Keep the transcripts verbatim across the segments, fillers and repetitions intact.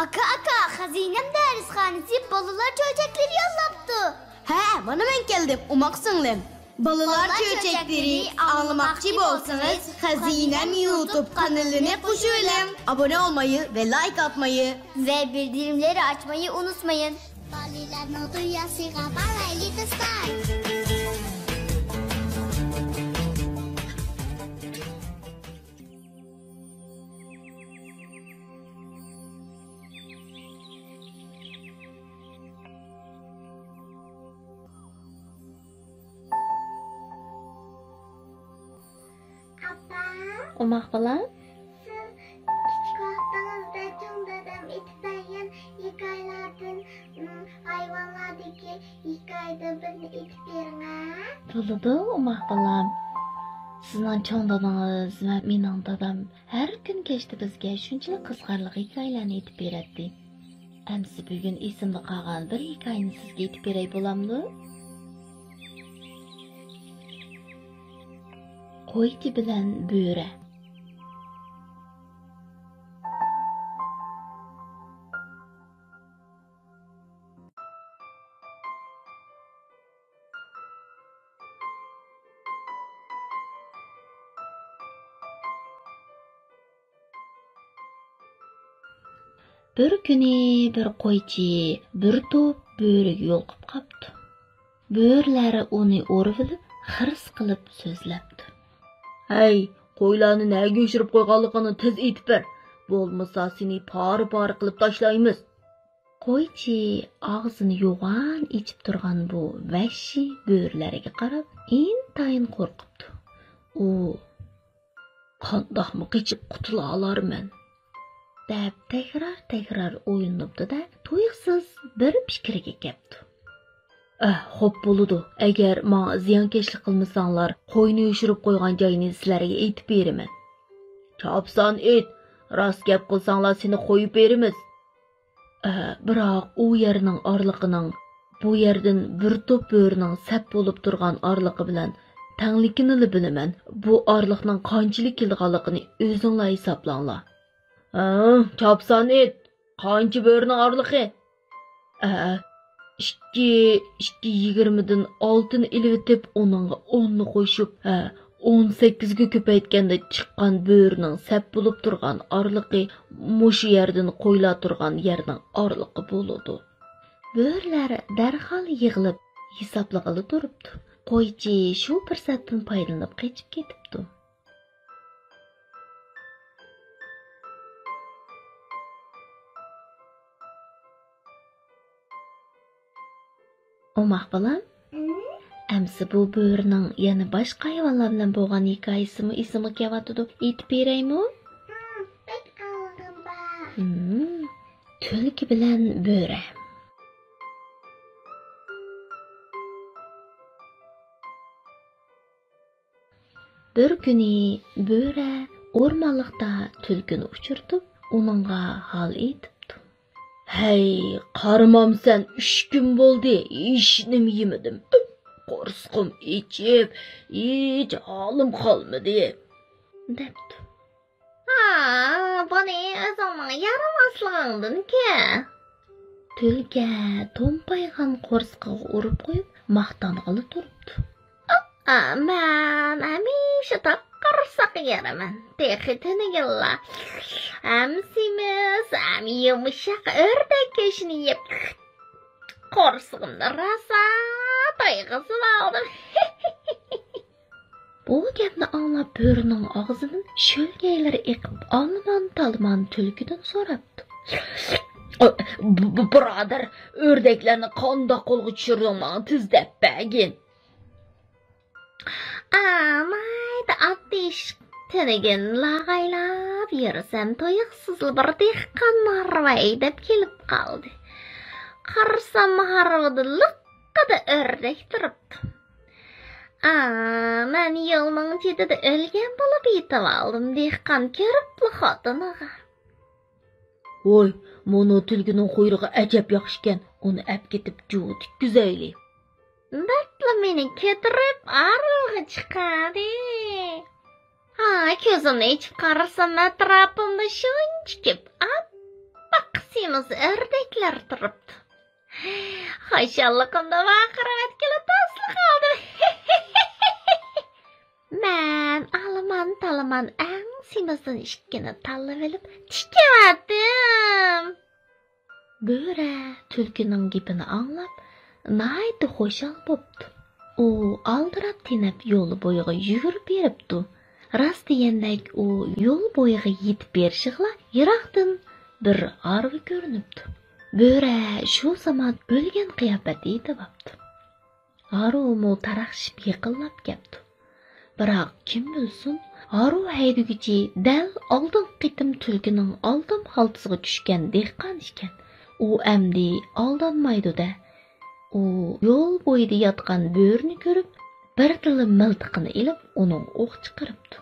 ئاكا، ئاكا، خەزىنەم دەرسخانىسى بالىلار چۆچەكلىرى يوللاپتۇ. ھە، مانا مەن كەلدىم، ئوماق سىڭلىم. بالىلار چۆچەكلىرى ئاڭلىماقچى بولسىڭىز، خەزىنەم يۇتۇب قانىلىنى قوشۇۋېلىڭ. ئابۇنە بولمايى ۋە لايك ئاتمايى ۋە بىلدۈرۈملەرنى ئاچمايى ئۇنتۇمايسىز. بالىلارنىڭ دۇنياسىغا بارايلى دوستلار. ئاپا، ئوماق بالام. سىز كىچىك ۋاقتىڭىزدا چوڭ دادام ئېيتىپ بەرگەن ھېكايىلەردىن، ھايۋانلاردىكى ھېكايىدىن بىرنى ئېيتىپ بېرىڭە. بولىدۇ، ئوماق بالام. سىزنىڭ چوڭ دادىڭىز ۋە مېنىڭ دادام ھەر كۈن كەچتە بىزگە شۇنچىلىك قىزىقارلىق ھېكايىلەرنى ئېيتىپ بېرەتتى. ئەمسە بۈگۈن ئېسىمدە قالغان بىر ھېكايىنى سىزگە ئېيتىپ بېرەي بولامدۇ؟ قويچى بىلەن بۆرە. بىر كۈنى بىر قويچى بىر توپ بۆرىگە يولۇقۇپ قاپتۇ. بۆرىلەر ئۇنى ئۇرۇۋېلىپ، خىرىس قىلىپ سۆزلەپتۇ. ھەي، قويلارنى نەگە يوشۇرۇپ قويغانلىقىڭنى تېز ئېيتىپ بەر، بولمىسا سېنى پارە-پارە قىلىپ تاشلايمىز. قويچى ئاغزىنى يوغان ئېچىپ تۇرغان بۇ ۋەھشىي بۆرىلەرگە قاراپ ئىنتايىن قورقۇپتۇ. ئۇ، قانداقمۇ قېچىپ قۇتۇلالارمەن؟ دەپ تەكرار-تەكرار ئويلىنىپتۇ-دە، تۇيۇقسىز بىر پىكىرگە كەپتۇ. ئەھ، خوپ بولىدۇ، ئەگەر ماڭا زىيانكەشلىك قىلمىساڭلار، قوينى يوشۇرۇپ قويغان جاينى سىلەرگە ئېيتىپ بېرىمەن. چاپسان ئېيت، راست گەپ قىلساڭلار سېنى قويۇپ بېرىمىز. ئە، بىراق ئۇ يەرنىڭ ئارىلىقىنىڭ، بۇ يەردىن بىر توپ بۆرىنىڭ سەپ بولۇپ تۇرغان ئارىلىقى بىلەن تەڭلىكىنىلا بىلىمەن. بۇ ئارىلىقنىڭ قانچىلىك كېلىدىغانلىقىنى ئۆزۈڭلار ھېسابلاڭلار. ھە، چاپسان ئېيت، قانچە بۆرىنىڭ ئارىلىقى؟ ئە، ئىككى، ئىككى يىگىرمىدىن ئالتىنى ئېلىۋېتىپ، ئۇنىڭغا ئوننى قوشۇپ، ھە، ئون سەككىزگە كۆپەيتكەندە چىققان بۆرىنىڭ سەپ بولۇپ تۇرغان ئارىلىقى مۇشۇ يەردىن قويلار تۇرغان يەرنىڭ ئارىلىقى بولىدۇ. بۆرىلەر دەرھال يىغىلىپ ھېسابلىغىلى تۇرۇپتۇ. قويچى شۇ پۇرسەتتىن پايدىلىنىپ قېچىپ كېتىپتۇ. ئوماق بالام، ئەمسە بۇ بۆرىنىڭ يەنە باشقا ھايۋانلار بىلەن بولغان ھېكايىسىمۇ ئېسىمگە كېلىۋاتىدۇ. ئېيتىپ بېرەيمۇ؟ ھىم، بەك ئالغىم بار. ھىم، تۈلكە بىلەن بۆرە. بىر كۈنى بۆرە ئورمانلىقتا تۈلكىنى ئۇچرىتىپ، ئۇنىڭغا ھال ئېيتىپتۇ. ھەي، قارىمامسەن، ئۈچ كۈن بولدى، ھېچنېمە يېمىدىم. قورسىقىم ئېچىپ، ھېچ ھالىم قالمىدى، دەپتۇ. ھا، بۇنى ئۆزۈڭنىڭ يارىماسلىقىڭدىنكى. تۈلكە تومپايغان قورسىقىغا ئۇرۇپ قويۇپ، ماختانغىلى تۇرۇپتۇ. ئا، مەن ھەمىشە تاق قورساق يەرمەن. تېخى تۈنۈگۈنلا ھەم سېمىز، ھەم يۇمشاق ئۆردەك گۆشىنى يەپ، قورسىقىمنى راسا تويغۇزۇۋالدىم. بۇ گەپنى ئاڭلاپ، بۆرىنىڭ ئاغزىدىن شۆلگەيلىرى ئېقىپ، ئالىمان-تالىمان تۈلكىدىن سوراپتۇ. ئا، بۇ، بۇ، بۇرادەر، ئۆردەكلەرنى قانداق قولغا چۈشۈردۈڭ، ماڭا تېز دەپ بەرگىن. ئامايدا ئاتتى ئىشىق، تۈنۈگۈن لاغايلاپ يۈرسەم، تۇيۇقسىزلا بىر دېھقان ھارۋا ھەيدەپ كېلىپ قالدى. قارىسام، ھارۋىدا لىققىدە ئۆردەك تۇرۇپتۇ. ئا، مەن يولنىڭ چېتىدە ئۆلگەن بولۇپ يېتىۋالدىم، دېھقان كۆرۈپلا خوتۇنىغا. ۋوي، مۇنۇ تۈلكىنىڭ قۇيرۇقى ئەجەب ياخشىكەن، ئۇنى ئەپ كېتىپ جۇۋا تىككۈزەيلى. بەكلا مېنى كۆتۈرۈپ ئارىلىغا چىقاردى. ئا، كۆزۈمنى ئېچىپ قارىسام، ئەتراپىمدا شۇنچە كۆپ ئاپئاق سېمىز ئۆردەكلەر تۇرۇپتۇ. خۇشاللىقىمدا ۋارقىراۋەتكىلى تاسلا قالدىم. مەن ئالىمان-تالىمان ئەڭ سېمىزدىن ئىككىنى تاللىۋېلىپ تىكىۋەتتىم. بۆرە تۈلكىنىڭ گېپىنى ئاڭلاپ، ناھايىتى خۇشال بوپتۇ. ئۇ ئالدىراپ-تېنەپ يول بويىغا يۈگۈرۈپ بېرىپتۇ. راست دېگەندەك، ئۇ يول بويىغا يېتىپ بېرىشىغىلا يىراقتىن بىر ھارۋا كۆرۈنۈپتۇ. بۆرە شۇ زامان ئۆلگەن قىياپەتتە يېتىۋاپتۇ. ھارۋىمۇ تاراقشىپ يېقىنلاپ كەپتۇ. بىراق كىم بىلسۇن، ھارۋا ھەيدىگۈچى دەل ئالدىنقى قېتىم تۈلكىنىڭ ئالدام خالتىسىغا چۈشكەن دېھقان ئىكەن. ئۇ ئەمدى ئالدانمايدۇ-دە. ئۇ يول بويىدا ياتقان بۆرىنى كۆرۈپ، بىردىنلا مىلتىقىنى ئېلىپ، ئۇنىڭغا ئوق چىقىرىپتۇ.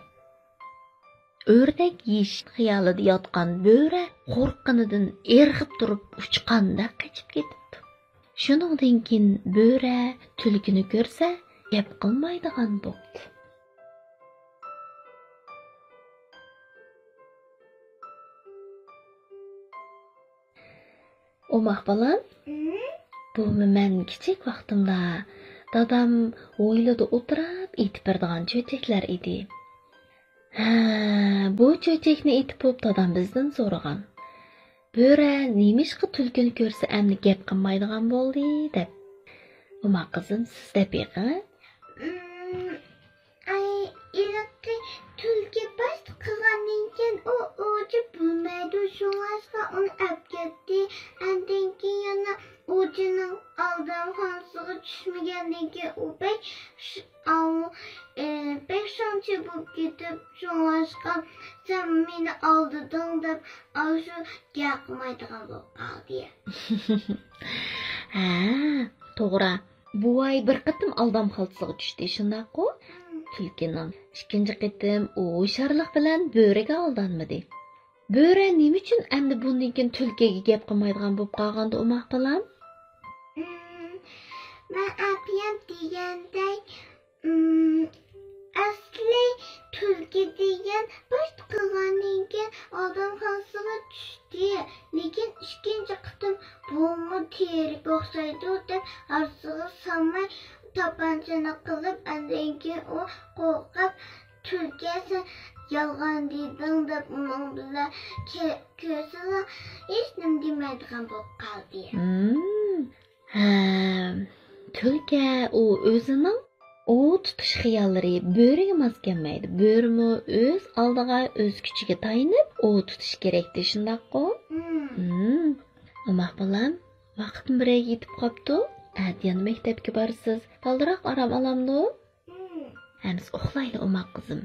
ئۆردەك يېيىش خىيالىدا ياتقان بۆرە قورققىنىدىن ئىرغىپ تۇرۇپ ئۇچقاندەك قېچىپ كېتىپتۇ. شۇنىڭدىن كېيىن بۆرە تۈلكىنى كۆرسە، گەپ قىلمايدىغان بوپتۇ. ئوماق بالام، بۇمۇ مەن كىچىك ۋاقتىمدا دادام ھويلىدا ئولتۇرۇپ ئېيتىپ بېرىدىغان چۆچەكلەر ئىدى. ھە، بۇ چۆچەكنى ئېيتىپ بولۇپ دادام بىزدىن سورىغان. بۆرە نېمىشقا تۈلكىنى كۆرسە ئەمدى گەپ قىلمايدىغان بولدى دەپ. ئوماق قىزىم، سىز دەپ بېقىڭ. ئاي، ھېلىقى تۈلكە باشتا قىلغاندىن كېيىن ئۇ ئوۋچى بولمايدۇ، شۇڭلاشقا ئۇنى ئەپ كەتتى. ئاندىن كېيىن يەنە ئوۋچىنىڭ ئالدامخانىسىغا چۈشمىگەندىن كېيىن ئۇ بەك ش-، ئاۋۇ، ئى، بەك شۇنچە بولۇپ كېتىپ، شۇڭلاشقا سەن مېنى ئالدىدىڭ دەپ ئاشۇ گەپ قىلمايدىغان بولۇپ قالدى. ھە، توغرا. بوۋاي بىر قېتىم ئالدام خالتىسىغا چۈشتى، شۇنداققۇ؟ تۈلكىنىڭ. ئىككىنچى قېتىم ئۇ ھوشيارلىق بىلەن بۆرىگە ئالدانمىدى. بۆرە نېمە ئۈچۈن ئەمدى بۇندىن كېيىن تۈلكىگە گەپ قىلمايدىغان بولۇپ قالغاندا، ئوماق بالام؟ مەن ئەپىيەم دېگەندەك، ئەسلى تۈلكە دېگەن باشتا قىلغاندىن كېيىن ئالدام خالتىسىغا چۈشتى. لېكىن ئىككىنچى قېتىم بۇمۇ تىرىك ئوخشايدۇ دەپ ئارىسىغا سالماي تاپانچىنى قىلىپ، ئاندىن كېيىن ئۇ قورقۇپ، تۈلكە سەن يالغان دېدىڭ دەپ ئۇنىڭ بىلەن كۆرسىلا ھېچنېمە دېمەيدىغان بولۇپ قالدى. ھە، تۈلكە ئۇ ئۆزىنىڭ ئوۋ تۇتۇش خىياللىرى بۆرىگە ماس كەلمەيدۇ. بۆرىمۇ ئۆز ئالدىغا، ئۆز كۈچىگە تايىنىپ ئوۋ تۇتۇش كېرەكتى، شۇنداققۇ؟ ھىم. ئوماق بالام، ۋاقىتمۇ بىرەيگە يېتىپ قاپتۇ. ئەتە يەنە مەكتەپكە بارىسىز. بالدۇراق ئارام ئالامدۇ؟ ھىم. ئەمىسە ئۇخلايلى، ئوماق قىزىم.